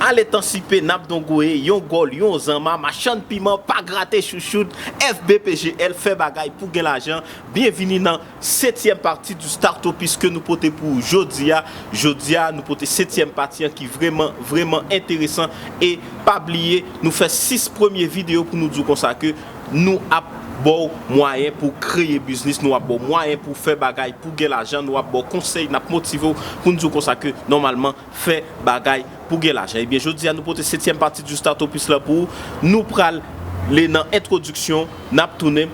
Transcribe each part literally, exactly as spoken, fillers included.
Aletan sipe, n ap dongoye, yon gòl, yon zanma, machann piman, pa grate chouchout, F B P G L, fè bagay pou gen lajan. Byenvini nan setyèm pati du Startopist ke nou pote pou ou jodi a. Jodi a, nou pote setyèm pati an ki vrèman, vrèman enteresan. E pa bliye, nou fè sis premye videyo pou nou di w konsa ke nou ap ba w mwayen pou w kreye biznis, nou ap ba w mwayen pou w fè bagay pou w gen lajan, nou ap ba w konsèy, n ap motive w pou n di w konsa ke nòmalman fè bagay pou w gen lajan. Ebyen, jodi a nou pote setyèm pati du Startopist la pou ou. Nou prale nan entwodiksyon, n ap tounen.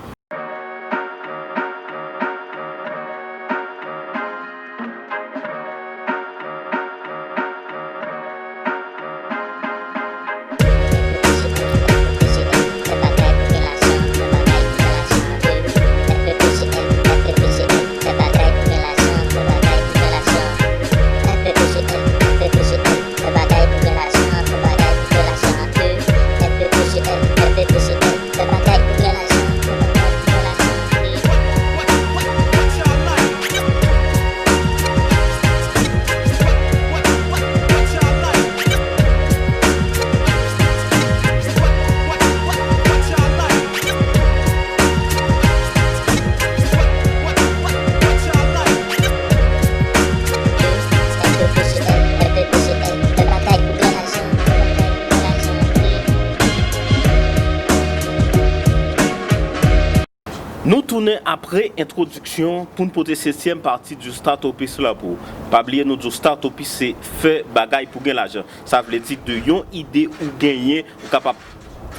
Nou tounen apre entwodiksyon pou n pote setyèm pati du Startopist la pou ou. Pa bliye nou di w Startopist se fè bagay pou gen lajan. Sa vle di de yon ide ou genyen, ou kapab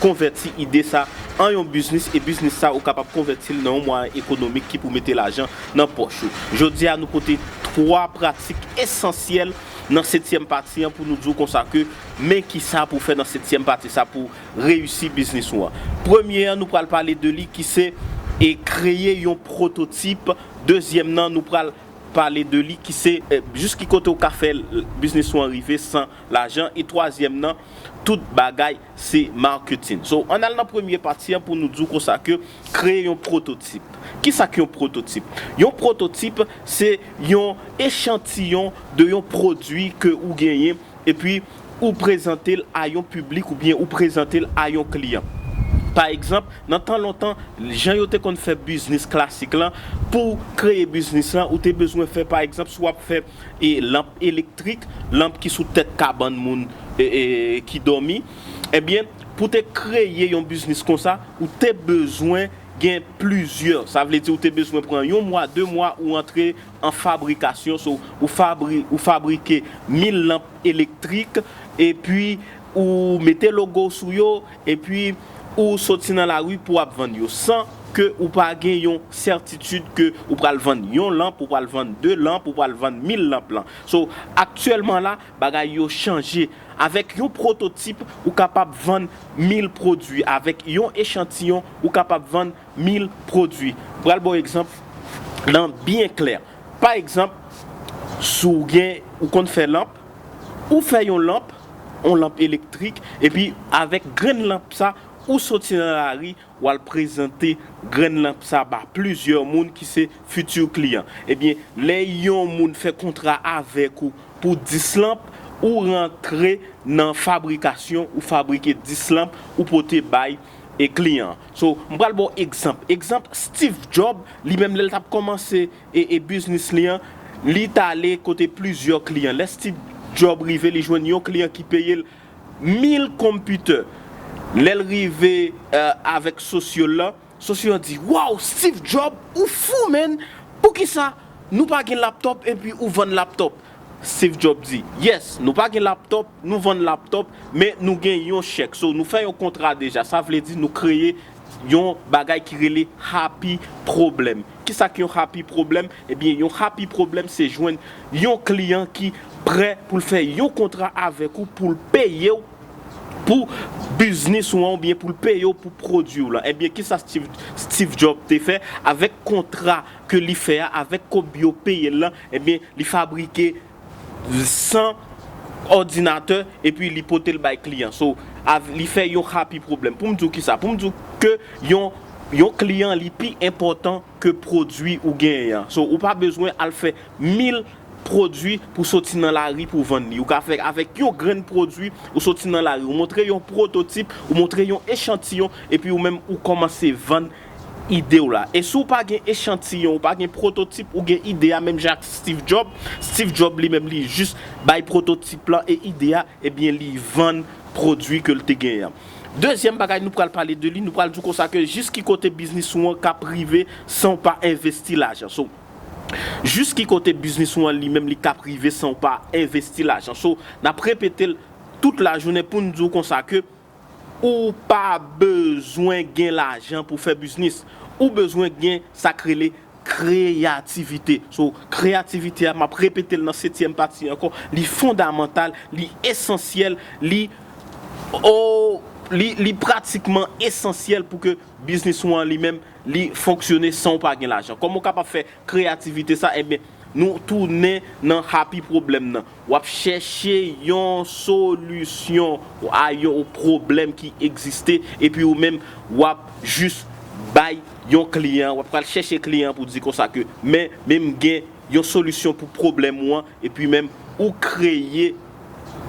konvèti ide sa an yon biznis, e biznis sa ou kapab konvèti l nan yon mwayen ekonomik ki pou mete lajan nan pòch ou. Jodi a, nou pote twa pratik esansyèl nan setyèm pati an pou nou di w konsa ke men ki sa pou w fè nan setyèm pati sa pou w reyisi biznis ou an. Premye an, nou pral pale de li ki se e kreye yon pwototip. Dezyèm nan, nou pral pale de li ki se e, jis ki kote w ka fè l, biznis ou an rive san lajan. E twazyèm nan, tout bagay se marketing. So, ann al nan premye pati an pou nou di w konsa ke kreye yon pwototip. Kisa k yon pwototip? Yon pwototip se yon echantiyon de yon pwodui ke ou genyen, epi ou prezante l a yon piblik oubyen ou prezante l a yon kliyan. Pa egzanp, nan tan lontan, jan yo te konn fè biznis klasik lan, pou w kreye biznis lan, ou te bezwen fè, pa egzanp, si w ap fè e, lanp elektrik, lanp ki sou tèt kabann moun e, e, ki dòmi, ebyen, pou te kreye yon biznis konsa, ou te bezwen gen plizyè. Sa vle di ou te bezwen pran yon mwa, de mwa, ou antre an fabrikasyon. So, ou fabri-, ou fabrike mil lanp elektrik, epi ou mete logo w sou yo, epi ou soti nan lari pou w ap vann yo, san ke ou pa gen yon sètitid ke ou pral vann yon lanp, ou pral vann de lanp, ou pral vann mil lanp lan. So, aktyèlman la, bagay yo chanje. Avèk yon pwototip, ou kapab vann mil pwodui. Avèk yon echantiyon, ou kapab vann mil pwodui. M pral ba w egzanp lan byen klè. Pa egzanp, si w gen, ou konn fè lanp, ou fè yon lanp, yon lanp elektrik, epi avèk grenn lanp sa, ou soti nan lari, w al prezante grenn lanp sa ba plizyè moun ki se fiti kliyan. Ebyen, lè yon moun fè kontra avèk ou pou dis lanp, ou rantre nan fabrikasyon, ou fabrike dis lanp, ou pote bay e kliyan an. So, m pral ba w egzanp. Egzanp, Steve Jobs, li menm lè l t ap kòmanse e, e biznis li an, li t ale kote plizyè kliyan. Lè Steve Jobs rive, li jwenn yon kliyan ki peye l mil konpitè. Lè l rive, eh, avèk sosyo l la, sosyo an di, "Wow, Steve Jobs, ou fou, man! Poukisa nou pa gen laptòp epi ou vann laptòp?" Steve Jobs di, "Yes, nou pa gen laptòp, nou vann laptòp, men nou gen yon chèk. So, nou fè yon kontra deja." Sa vle di nou kreye yon bagay ki rele happy problem. Kisa ki yon happy problem? Ebyen, yon happy problem se jwenn yon kliyan ki prè pou l fè yon kontra avèk ou, pou l peye w pou biznis ou an oubyen pou l peye w pou pwodui w lan. Ebyen, kisa Steve, Steve Jobs te fè avèk kontra ke li fè a, avèk kòb yo peye l lan? Ebyen, li fabrike san òdinatè epi li pote l bay kliyan. So, av-, li fè yon happy problem. Pou m di w kisa? Pou m di w ke yon, yon kliyan li pi enpòtan ke pwodui ou genyen an. So, ou pa bezwen al fè mil pwodui pou soti nan lari pou vann li. Ou ka fè avèk yon grenn pwodui, ou soti nan lari, ou montre yon pwototip, ou montre yon echantiyon, epi ou menm ou kòmanse vann ide w la. E si w pa gen echantiyon, ou pa gen pwototip, ou gen ide a menm jan ak Steve Jobs, Steve Jobs li menm li jis bay pwototip lan e ide a, ebyen li vann pwodui ke l te genyen an. Dezyèm bagay nou pral pale de li, nou pral di w konsa ke jis ki kote biznis ou an k ap rive san w pa envesti lajan. So, jis ki kote biznis ou an li menm li k ap rive san w pa envesti lajan. So, n ap repete l tout lajounen pou n di w konsa ke ou pa bezwen gen lajan pou fè biznis. Ou bezwen gen sa k rele kreyativite. So, kreyativite a, m ap repete l nan setyèm pati ankò, li fondamantal, li esansyèl, li, o, li, li pratikman esansyèl pou ke biznis ou an li menm, li fonksyone san w pa gen lajan. Kòman w kapab fè kreyativite sa? Ebyen, nou tounen nan happy problem nan. W ap chèche yon solisyon a yon pwoblèm ki egziste, epi ou menm, w ap jis bay yon kliyan, w ap pral chèche kliyan pou di konsa ke, men, men m gen yon solisyon pou pwoblèm ou an, epi menm ou kreye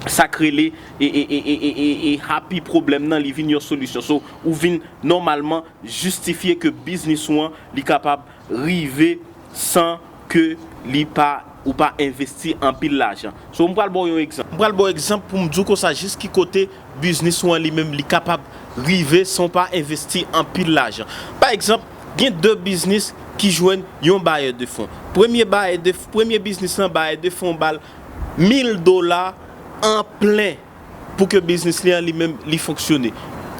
sa k rele e, e, e, e, e, e, e happy problem nan, li vin yon solisyon. So, ou vin nòmalman jistifye ke biznis ou an, li kapab rive san ke li pa, ou pa envesti anpil lajan. So, m pral ba w yon egzanp. M pral ba w egzanp pou m di w konsa jis ki kote biznis ou an li menm li kapab rive san w pa envesti anpil lajan. Pa egzanp, gen de biznis ki jwenn yon bayè de fon. Premye bayè de, premye biznis lan, bayè de fon ba l mil dola an plen pou ke biznis li an li menm li fonksyone.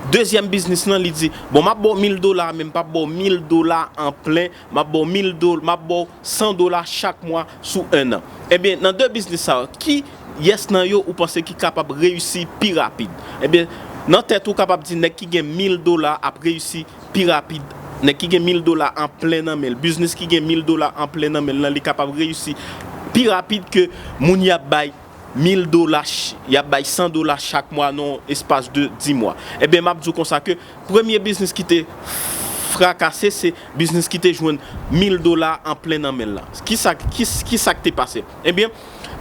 Dezyèm biznis lan, li di, bon, m ap ba w mil dola, men m p ap ba w mil dola an plen, m ap ba w mil dola, m ap ba w san dola chak mwa sou en an. Ebyen, nan de biznis sa yo, kiyès nan yo ou panse ki kapab reyisi pi rapid? Ebyen, nan tèt ou kapab di nèg ki gen mil dola ap reyisi pi rapid. Nèg ki gen mil dola an plen nan men l, biznis ki gen mil dola an plen nan men l lan, li kapab reyisi pi rapid ke moun y ap bay mil dola, ch- y ap bay san dola chak mwa nan espas de dis mwa. Ebyen, m ap di w konsa ke premye biznis ki te frakase, se biznis ki te jwenn mil dola an plen nan men l lan. Kisa, ki, kisa k te pase? Ebyen,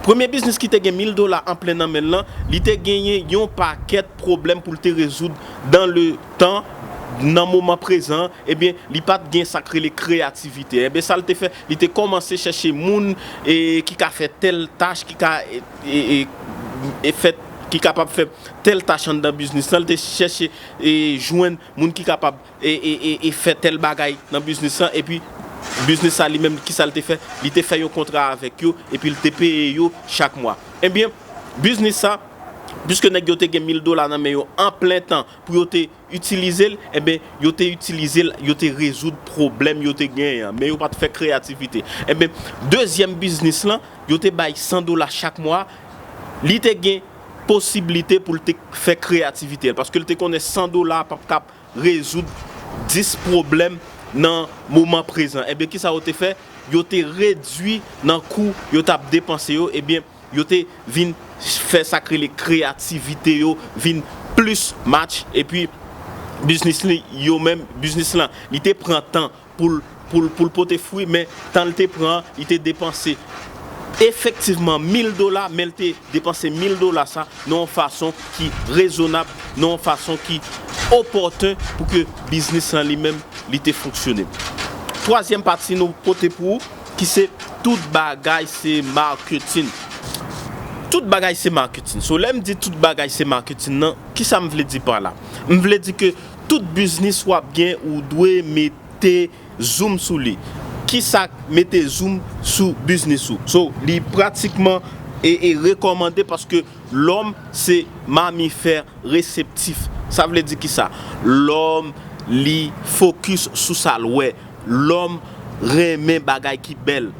premye biznis ki te gen mil dola an plen nan men l lan, li te genyen yon pakèt pwoblèm pou l te rezoud dans le temps, nan moman prezan an, ebyen, li pa t gen sa k rele kreyativite. Ebyen, sa l te fè, li te kòmanse chèche moun e, ki ka fè tèl tach, ki ka e, e, e, e fè, ki kapab fè tèl tach anndan biznis lan, li te chèche e, jwenn moun ki kapab e, e, e, e fè tèl bagay nan biznis lan, epi biznis sa li menm, kisa l te fè? Li te fè yon kontra avèk yo, epi l te peye yo chak mwa. Ebyen, biznis sa, piske nèg yo te gen mil dola nan men yo an plen tan pou yo te itilize l, ebyen, yo te itilize l, yo te rezoud pwoblèm yo te genyen an, men yo pa t fè kreyativite. Ebyen, dezyèm biznis lan, yo te bay san dola chak mwa, li te gen posiblite pou l te fè kreyativite l, paske l te konnen san dola p ap kab rezoud dis pwoblèm nan moman prezan. Ebyen, kisa yo te fè? Yo te redui nan kou yo t ap depanse yo, ebyen, yo te vin fè sa k rele kreyativite yo vin plis match, epi biznis li, yo menm, biznis lan, li te pran tan pou l, pou l, pou l pote fwi, men tan l te pran, li te depanse efektivman mil dola, men l te depanse mil dola sa nan yon fason ki rezonab, nan yon fason ki opòten pou ke biznis lan li menm, li te fonksyone. Twazyèm pati nou pote pou ou, ki se tout bagay se marketing. Tout bagay se marketing. So, lè m di tout bagay se marketing nan, kisa m vle di pa la? M vle di ke tout biznis w ap gen, ou dwe mete zoom sou li. Kisa k mete zoom sou biznis ou? So, li pratikman e, e rekòmande paske lòm se mamifè reseptif. Sa vle di kisa? Lòm, li fokis sou sa l wè. Lòm renmen bagay ki bèl.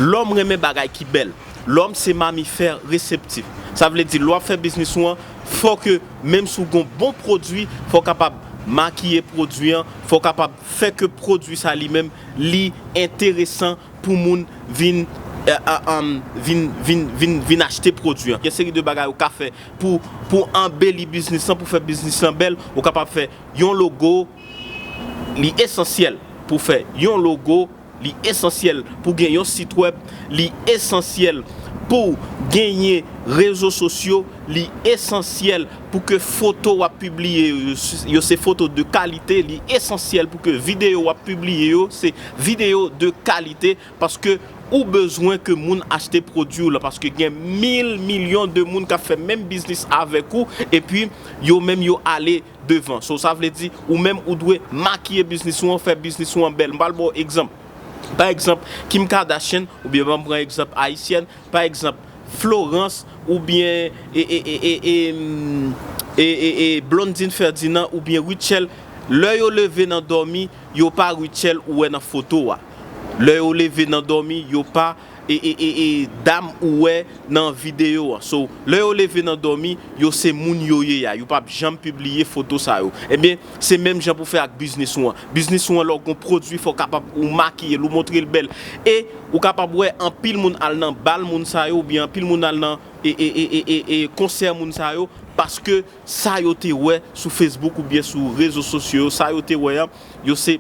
Lòm renmen bagay ki bèl. Lòm se mamifè reseptif. Sa vle di, lè w ap fè biznis ou an, fò ke, menm si w gen yon bon pwodui, fò w kapab makiye pwodui an, fò w kapab fè ke pwodui sa li menm, li enteresan pou moun vin, eh, ah, um, vin, vin, vin, vin achte pwodui an. Gen seri de bagay ou ka fè pou, pou anbeli biznis lan, pou fè biznis lan bèl, ou kapab fè yon logo, li esansyèl pou fè yon logo, li esansyèl pou gen yon sit wèb, li esansyèl pou genyen rezo sosyo, li esansyèl pou ke foto w ap pibliye yo, yo se foto de kalite, li esansyèl pou ke videyo w ap pibliye yo se videyo de kalite, paske ou bezwen ke moun achte pwodui w lan, paske gen mil milyon de moun k ap fè menm biznis avèk ou, epi yo menm yo ale devan. So, sa vle di, ou menm ou dwe makiye biznis ou an, fè biznis ou an bèl. M pral ba w egzanp. Pa egzanp, Kim Kardashian, oubyen ban m pran egzanp ayisyèn, pa egzanp, Florence, oubyen e, e, e, e, e, mm, e, e, e, Blondine Ferdinand, oubyen Rutshelle, lè yo leve nan dòmi, yo pa Rutshelle ou wè nan foto a. Lè yo leve nan dòmi, yo pa e, e, e, e, dam ou wè nan videyo an. So, lè yo leve nan dòmi, yo se moun yo ye a. Yo p ap janm pibliye foto sa yo. Ebyen, se menm jan pou fè ak biznis ou an. Biznis ou an, lè w gon pwodui, fò w kapab ou makiye l, ou montre l bèl. E ou kapab wè anpil moun al nan bal moun sa yo, oubyen anpil moun al nan e, e, e, e, e, e konsè moun sa yo, paske sa yo te wè sou Facebook oubyen sou rezo sosyo yo, sa yo te wè an, yo se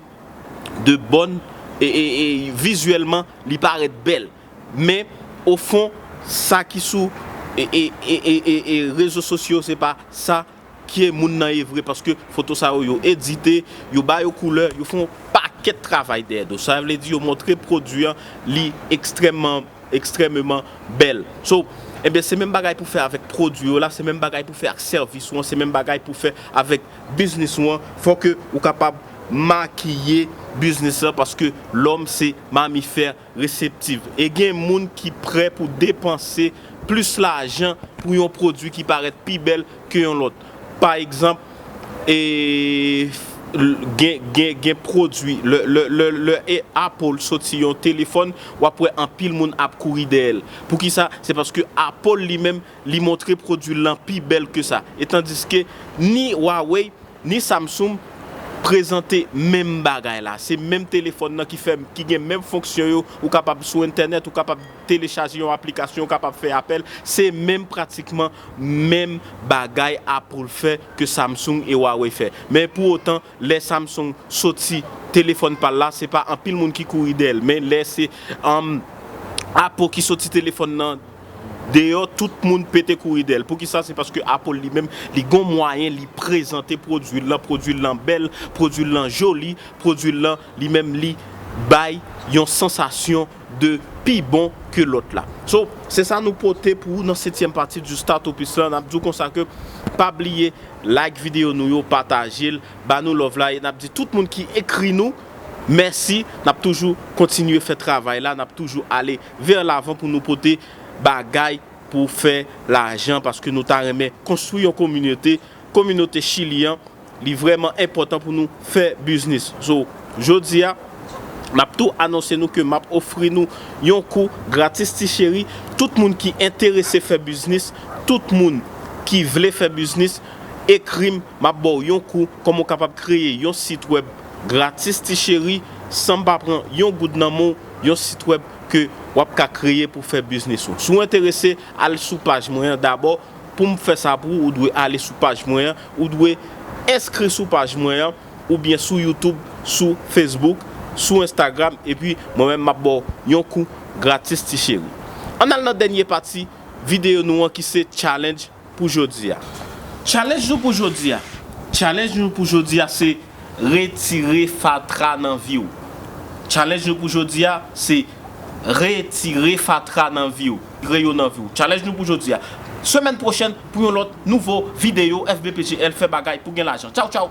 de bòn e, e, e vizyèlman, li parèt bèl. Men, ofon, sa ki sou e, e, e, e, e, e rezo sosyo, se pa sa ke moun nan ye vre, paske foto sa yo, yo edite, yo ba yo koulè, yo fè yon pakèt travay dèyè do. Sa vle di, yo montre pwodui an, li ekstrèmman, ekstrèmeman bèl. So, ebyen, se menm bagay pou fè avèk pwodui yo la, se menm bagay pou fè ak sèvis ou an, se menm bagay pou fè avèk biznis ou an. Fò ke ou kapab makiye biznis lan, paske lòm se mamifè reseptif. E gen moun ki prè pou depanse plis lajan pou yon pwodui ki parèt pi bèl ke yon lòt. Pa egzanp, e, l-, gen, gen, gen pwodui, lè, lè, lè, lè e Apple soti yon telefòn, w ap wè anpil moun ap kouri dèyè l. Poukisa? Se paske Apple li menm, li montre pwodui l lan pi bèl ke sa. E tandiske ni Huawei, ni Samsung prezante menm bagay la. Se menm telefòn nan ki fè, ki gen menm fonksyon yo. Ou kapab sou entènèt, ou kapab telechaje yon aplikasyon, ou kapab fè apèl. Se menm, pratikman menm bagay Apple fè ke Samsung e Huawei fè. Men pou otan, lè Samsung soti telefòn pa l la, se pa anpil moun ki kouri dèyè l. Men lè se, um, Apple ki soti telefòn nan deyò, tout moun pete kouri dèyè l. Poukisa? Se paske Apple li menm, li gon mwayen, li prezante pwodui l lan, pwodui l lan bèl, pwodui l lan joli, pwodui l lan, li menm, li bay yon sansasyon de pi bon ke lòt la. So, se sa nou pote pou ou nan setyèm pati du Startupist lan. N ap di w konsa ke pa bliye like videyo nou yo, pataje l, ba nou love la, e n ap di tout moun ki ekri nou, mèsi, n ap toujou kontinye fè travay la, n ap toujou ale vè lavan pou nou pote bagay pou fè lajan, paske nou ta renmen konstwi yon kominote, kominote Chili an, li vrèman enpòtan pou nou fè biznis. So, jodi a, m ap tou anonse nou ke m ap ofri nou yon kou gratis ti cheri. Tout moun ki enterese fè biznis, tout moun ki vle fè biznis, ekri m, m ap ba w yon kou kòman w kapab kreye yon sit wèb gratis ti cheri, san m pa pran yon goud nan men w, yon sit wèb ke w ap ka kreye pou fè biznis ou. Si w enterese, al sou paj mwen an dabò. Pou m fè sa pou ou, ou dwe ale sou paj mwen an, ou dwe enskri sou paj mwen an, oubyen sou YouTube, sou Facebook, sou Instagram, epi mwen menm m ap ba w yon kou gratis ti cheri. Ann al nan dènye pati videyo nou an ki se challenge pou jodi a. Challenge nou pou jodi a. Challenge nou pou jodi a se retire fatra nan vi w. Challenge nou pou jodi a se retire fatra nan vi w. Retire yo nan vi w. Challenge nou pou jodi a. Semèn pwochèn pou yon lòt nouvo videyo F B P G L, fè bagay pou gen lajan. Tchaw, tchaw!